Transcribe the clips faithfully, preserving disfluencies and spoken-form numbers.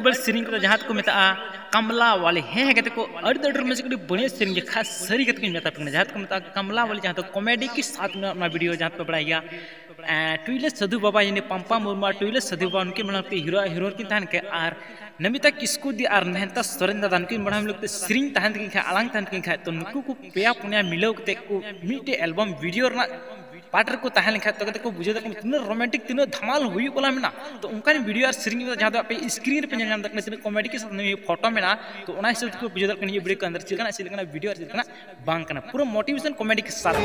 ᱵᱟᱨ ᱥᱮᱨᱮᱧ ᱠᱚᱫᱚ ᱡᱟᱦᱟᱸ ᱫᱚᱠᱚ ᱢᱮᱛᱟᱜᱼᱟ ᱠᱟᱢᱞᱟ ᱣᱟᱞᱤ᱾ ᱦᱮᱸ, ᱦᱮᱸ ᱜᱟᱛᱮ ᱠᱚ, ᱟᱹᱰᱤ ᱫᱚ ᱟᱹᱰᱤ ᱨᱚᱢᱚᱡᱽ, ᱟᱹᱰᱤ ᱵᱟᱹᱲᱤᱡ ᱥᱮᱨᱮᱧ ᱜᱮ, ᱠᱷᱟᱥ ᱥᱟᱹᱨᱤ ᱜᱟᱛᱮ ᱠᱚᱧ ᱢᱮᱛᱟ ᱯᱮ ᱠᱟᱱᱟ, ᱡᱟᱦᱟᱸ ᱫᱚᱠᱚ ᱢᱮᱛᱟᱜᱼᱟ ᱠᱟᱢᱞᱟ ᱣᱟᱞᱤ, ᱡᱟᱦᱟᱸ ᱫᱚ ᱠᱚᱢᱮᱰᱤ ᱠᱮ ᱥᱟᱛᱷ ᱢᱮᱱᱟᱜᱼᱟ, ᱚᱱᱟ ᱵᱷᱤᱰᱤᱭᱳ ᱡᱟᱦᱟᱸ ᱫᱚᱯᱮ ᱵᱟᱲᱟᱭ ᱜᱮᱭᱟ᱾ ᱮᱸ, ᱴᱩᱭᱞᱟᱹ ᱥᱟᱹᱫᱷᱩ ᱵᱟᱵᱟ, ᱭᱟᱱᱤ ᱯᱟᱢᱯᱟ ᱢᱩᱨᱢᱩ ᱟᱨ ᱴᱩᱭᱞᱟᱹ ᱥᱟᱹᱫᱷᱩ ᱵᱟᱵᱟ, ᱩᱱᱠᱤᱱ ᱢᱟᱲᱟᱝ ᱛᱮ ᱦᱤᱨᱳ ᱟᱨ ᱦᱤᱨᱳᱭᱤᱱ ᱠᱤᱱ ᱛᱟᱦᱮᱱ ᱠᱷᱟᱡ, ᱟᱨ ᱱᱚᱢᱤᱛᱟ ᱠᱤᱥᱠᱩ ᱫᱤ ᱟᱨ ᱢᱮᱦᱱᱛᱟ ᱥᱚᱨᱮᱱ ᱫᱟᱫᱟ, ᱱᱩᱠᱤᱱ ᱢᱟᱲᱟᱝ ᱞᱟᱹᱜᱤᱫ ᱛᱮ ᱥᱮᱨᱮᱧ ᱛᱟᱦᱮᱱ ᱛᱟᱹᱠᱤᱱ ᱠᱷᱟᱡ, ᱟᱲᱟᱝ ᱛᱟᱦᱮᱱ ᱛᱟᱹᱠᱤᱱ ᱠᱷᱟᱡ, ᱛᱚ ᱱᱩᱠᱩ ᱠᱚ ᱯᱮᱭᱟ ᱯᱩᱱᱭᱟ ᱢᱤᱞᱟᱹᱣ ᱠᱟᱛᱮ ᱠᱚ ᱢᱤᱫᱴᱮᱡ ᱮᱞᱵᱟᱢ ᱵᱷᱤᱰᱤᱭᱳ ᱨᱮᱱᱟᱜ ᱯᱟᱨᱴ ᱨᱮᱠᱚ ᱛᱟᱦᱮᱸ ᱞᱮᱱᱠᱷᱟᱡ, ᱛᱚ ᱠᱟᱛᱮ ᱠᱚ ᱵᱩᱡᱷᱟᱹᱣ ᱫᱟᱲᱮᱭᱟᱜ ᱠᱟᱱᱟ ᱛᱤᱱᱟᱹᱜ ᱨᱳᱢᱟᱱᱴᱤᱠ, ᱛᱤᱱᱟᱹᱜ ᱫᱷᱟᱢᱟᱞ ᱦᱩᱭᱩᱜ ᱵᱟᱞᱟ ᱢᱮᱱᱟᱜᱼᱟ᱾ ᱛᱚ ᱚᱱᱠᱟᱱ ᱵᱷᱤᱰᱤᱭᱳ ᱟᱨ ᱥᱮᱨᱮᱧ ᱠᱚᱫᱚ ᱡᱟᱦᱟᱸ ᱫᱚ ᱟᱯᱮ ᱥᱠᱨᱤᱱ ᱨᱮᱯᱮ ᱧᱮᱞ ᱧᱟᱢ ᱫᱟᱲᱮᱭᱟᱜ ᱠᱟᱱᱟ, ᱛᱤᱱᱟᱹᱜ ᱠᱚᱢᱮᱰᱤ ᱠᱮ ᱥᱟᱛᱷ ᱱᱤᱭᱟᱹ ᱯᱷᱳᱴᱳ ᱢᱮᱱᱟᱜᱼᱟ, ᱛᱚ ᱚᱱᱟ ᱦᱤᱥᱟᱹᱵ ᱛᱮᱠᱚ ᱵᱩᱡᱷᱟᱹᱣ ᱫᱟᱲᱮᱭᱟᱜ ᱠᱟᱱᱟ ᱱᱤᱭᱟᱹ ᱵᱷᱤᱰᱤᱭᱳ ᱠᱚ ᱟᱱᱫᱟᱨ ᱪᱮᱫ ᱞᱮᱠᱟᱱᱟᱜ, ᱪᱮᱫ ᱞᱮᱠᱟᱱᱟᱜ ᱵᱷᱤᱰᱤᱭᱳ ᱟᱨ ᱪᱮᱫ ᱞᱮᱠᱟᱱᱟᱜ ᱵᱟᱝ ᱠᱟᱱᱟ, ᱯᱩᱨᱟᱹ ᱢᱳᱴᱤᱵᱷᱮᱥᱚᱱ ᱠᱚᱢᱮᱰᱤ ᱠᱮ ᱥᱟᱛᱷ᱾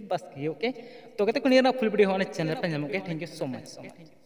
ᱵᱟᱥ ᱜᱮ, ᱳᱠᱮ᱾ ᱛᱚ ᱜᱟᱛᱮ ᱠᱚ, ᱱᱤᱭᱟᱹ ᱨᱮᱱᱟᱜ ᱯᱷᱩᱞ ᱵᱷᱤᱰᱤᱭᱳ ᱦᱚᱸ ᱚᱱᱟ ᱪᱮᱱᱮᱞ ᱨᱮ ᱯᱮ ᱧᱟᱢᱚᱜ ᱜᱮᱭᱟ᱾ Thank you so much, so much᱾